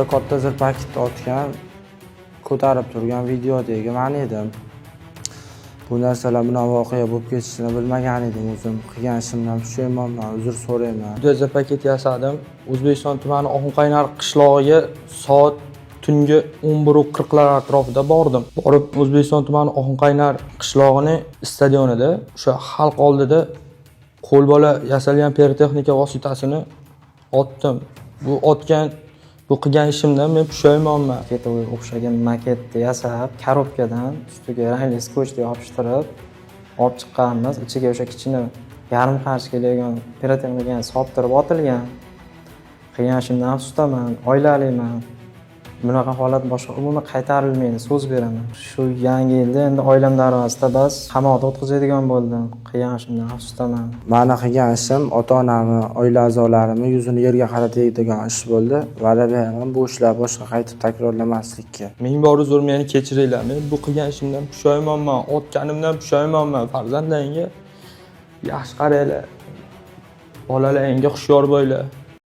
Bitta katta zir paketni otgan, ko'tarib turgan videodagi man edim. Bu narsalar bilan voqea bo'lib ketishini bilmagan edim o'zim. Qilgan ishimdan pushaymonman, uzr so'rayman. Videoza paket yasadim. O'zbekiston tumani Oqinqaynar qishlog'iga soat tungi 11:40 lar atrofida bordim. Borib, O'zbekiston tumani Oqinqaynar qishlog'ini stadionida o'sha xalq oldida qo'lbola yasalgan pirotexnika vositasini otdim. Bu otgan, bu qilgan ishimdan men pushaymonman. Maketga o'xshagan maketni yasab, korobkadan ustiga rangli skotchni yopishtirib olib chiqqanmiz. Ichiga o'sha kichkina yarim qarich keladigan pirotexnikani solib otilgan. Qilgan ishimdan afsusdaman, oilaliman. Bunaqa holat boshqa umuman qaytarilmaydi, so'z beraman. Shu yangi yilda endi oilam darvozasida bas qamoqda o'tkazadigan bo'ldim. Qilgan ishimdan afsusdaman. Mani qilgan ishim ota-onamni, oila a'zolarimni yuzini yerga qaratadigan ish bo'ldi. Va'da beraman, bu ishlar boshqa qaytib takrorlamaslikka. Ming bor uzr, meni kechiringlar. Men bu qilgan ishimdan pushaymonman, otganimdan pushaymonman. Farzandlaringga yaxshi qaranglar. Bolalaringga hushyor bo'linglar.